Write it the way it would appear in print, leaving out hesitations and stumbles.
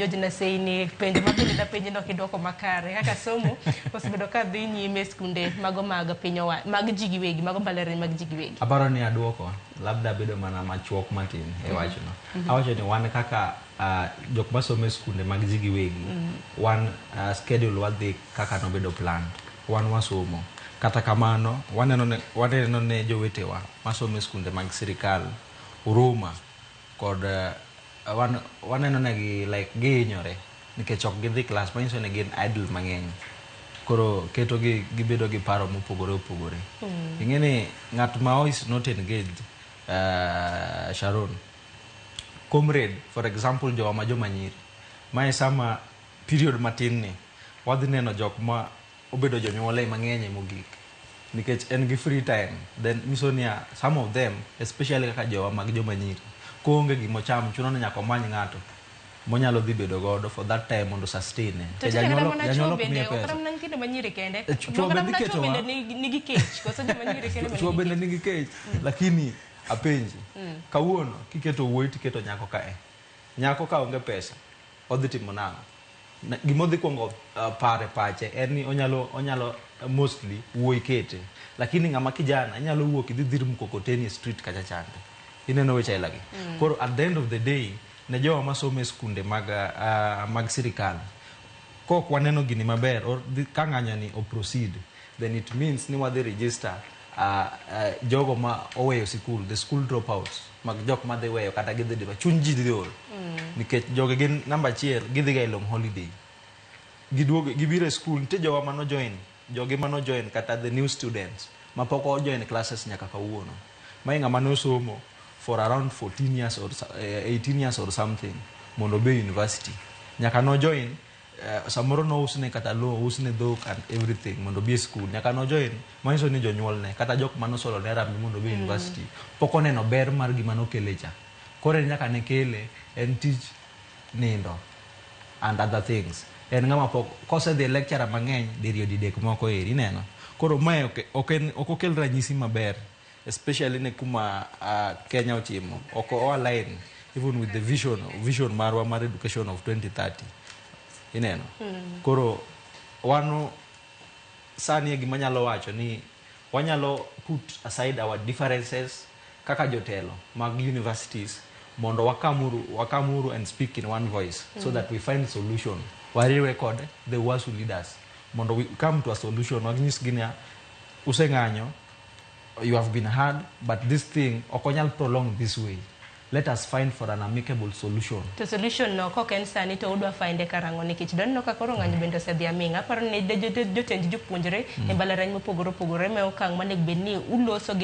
George Naseini penjo ma bende dapenji no kidwoko makare kaka somo osebedo ka dhi nyime e skunde mago mag piny owa mag ji giwegi, mago mbalariany mag ji giwegi. Aparo ni aduoko labda bedo mana machuok matin e wachno. Awacho ni wan kaka jok masomo e skunde mag ji giwegi, wan schedule wadhi kaka nobedo planned. Wan wasomo. Kata kamano, waneno ne jowetewa masomo e skunde mag sirikal huruma kod wan waneno negi like gihinyore nikech ok gidhi klas, manyiso ni gin idle mang'eny. Koro keto gi gibedo gi paro mopogore opogore. Ing'e ni ng'at ma is not engaged, Sharon comrade, for example, jowa ma joma nyiri mae sama period matin ni wadhi neno jok ma obedo jonyuol e mang'eny e mogik nikech en gi free time, then nyiso niya some of them, especially kaka jowa mag joma nyiri, koonge gimocham, chuno ni nyaka omany ng'ato monyalo dhi bedo godo for that time mondo sustain e. To Nikech tinde kata janyuol mana chuo janyuol ok bende miye ok pesa. Kata mana nyithindo manyiri kende. Chuo kata bende mana chuo iketowa. Bende nigi kech koso joma nyiri kende bende Chuo nigi bende kech? Nigi kech, lakini apenji, kawuono kiketo wuoyi tiketo nyako kae, nyako ka onge pesa odhi timo nang'o? Gima odhi kuongo paro e pache en ni onyalo mostly wuoyi kete, lakini ng'ama kijana inyalo wuok idhi dhir mkokoteni e street kacha chande. Ineno weche aila gi. Koro at the end of the day, ne jowa masomo e skunde mag sirikal, kok waneno gini maber or ka ng'anyo ni o proceed, then it means ni wadhi register jogo ma oweyo sikul, the school dropouts mag jok madhi weyo kata gidhi diro chuny ji dhi ol nikech jogi gin namba achiel gidhi ga e long holiday, giduogo gibiro e school. Nitie jowa mano join, jogi mano join kata the new students mapok o join classes nyaka kawuono. Mae ng'ama nosomo for around 14 years or 18 years or something mondo obe university, nyaka no join samoro nousne kata lowo, ousne dhok and everything mondo obi e school, nyaka no join, manyiso ni jonyuolne kata jok manosolone harambee mondo obi e university pok oneno ber mar gima nokele cha. Koro en nyaka ne kele en tich nindo and other things. En ng'ama pok kosedhi e lecturer mang'eny diriyo didek moko eri ineno. Koro mae ok okel ranyisi maber, especially ne kuma Kenya ochimo ok o align even with the vision marwa mar education of 2030. Ineno, koro wan sani e gima nyalo wacho ni wanyalo put aside our differences kaka jotelo mag universities mondo wakamuru and speak in one voice so that we find solution. Wariwe kod the UASU leaders mondo we come to a solution. Wanyisgi niya, useng'anyo, you have been heard, but this thing ok onyal prolong this way. Let us find for an amicable solution. To solution no kok en sani to udwa finde karang'o? Nikech doneno ka koro ng'anyo bende osedhi aming'a. Aparo ni jotend jopuonjre e mbalariany mopogore opogore me okang' monego bed ni uloso gi